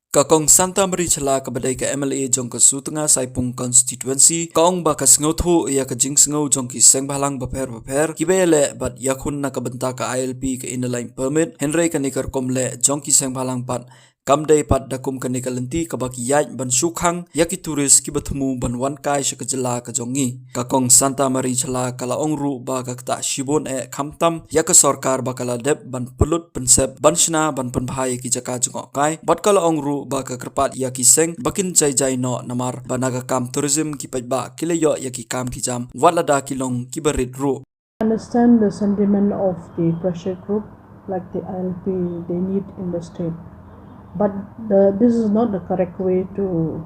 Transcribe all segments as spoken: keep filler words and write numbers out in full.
Ka Kong Santa Marie Chala, kaba dei ka M L A jong ka Sutnga Saipung Constituency, ka ong ba ka sngewthuh ïa ka jingsngew jong ki sengbhalang bapher bapher kiba ïaleh bad ïakhun na ka bynta ka I L P, ka Inner Line Permit, hynrei kane ka rukom leh jong ki sengbhalang pat kam dei pat da kum kane ka lynti kaba ki ïaid ban shu khang ïa ki tourist kiba thmu ban wan kai sha ka jylla ka jong ngi. Ka Kong Santa Marie Chala ka la ong ruh ba ka ktah shibun eh khamtam ïa ka sorkar ba ka la dep ban pynlut pynsep ban shna ban pynbha ïa ki jaka jngohkai, bad ka la ong ruh ba ka kyrpad ïa ki seng ba kin jai jai noh namar ba na ka kam tourism ki paidbah ki la ïoh ïa ki kam ki jam wat lada ki long kiba rit ruh. Understand the sentiment of the pressure group, like the I L P, they need in the state. But the, this is not the correct way to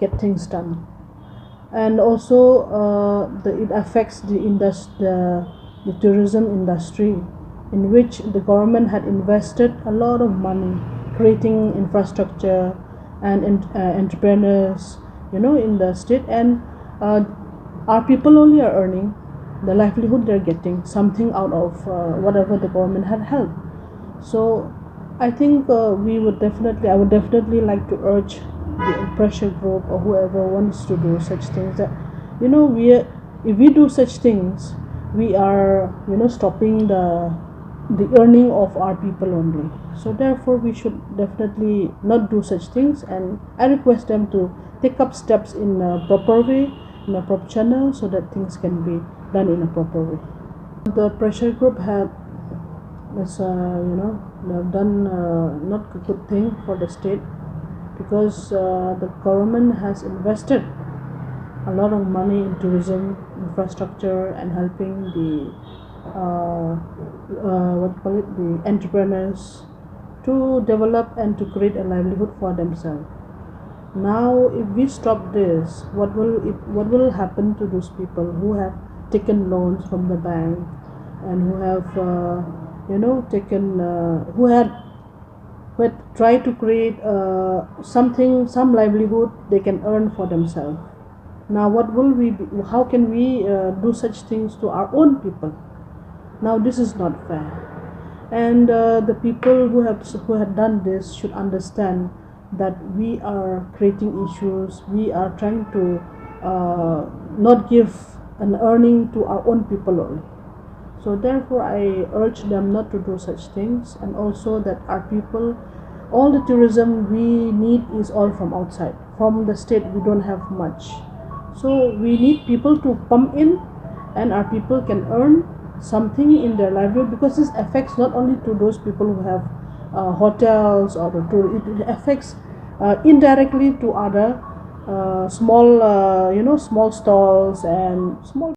get things done. And also, uh, the, it affects the, indus- the, the tourism industry, in which the government had invested a lot of money creating infrastructure and en- uh, entrepreneurs, you know, in the state. And uh, our people only are earning the livelihood, they're getting something out of uh, whatever the government had held. So I think uh, we would definitely, I would definitely like to urge the pressure group or whoever wants to do such things that, you know, we, if we do such things, we are, you know, stopping the the earning of our people only. So therefore, we should definitely not do such things, and I request them to take up steps in a proper way, in a proper channel, so that things can be done in a proper way. The pressure group have, as uh, you know, they have done uh, not a good thing for the state, because uh, the government has invested a lot of money in tourism infrastructure and helping the uh, uh, what you call it, the entrepreneurs to develop and to create a livelihood for themselves. Now, if we stop this, what will it, what will happen to those people who have taken loans from the bank and who have, uh, you know, taken uh, who had who had tried to create uh, something, some livelihood they can earn for themselves? Now, what will we be, how can we uh, do such things to our own people? Now, this is not fair. And uh, the people who have who had done this should understand that we are creating issues. We are trying to uh, not give an earning to our own people only. So therefore, I urge them not to do such things, and also that our people, all the tourism we need is all from outside. From the state, we don't have much. So we need people to pump in, and our people can earn something in their livelihood, because this affects not only to those people who have uh, hotels or the tour. It, it affects uh, indirectly to other uh, small, uh, you know, small stalls and small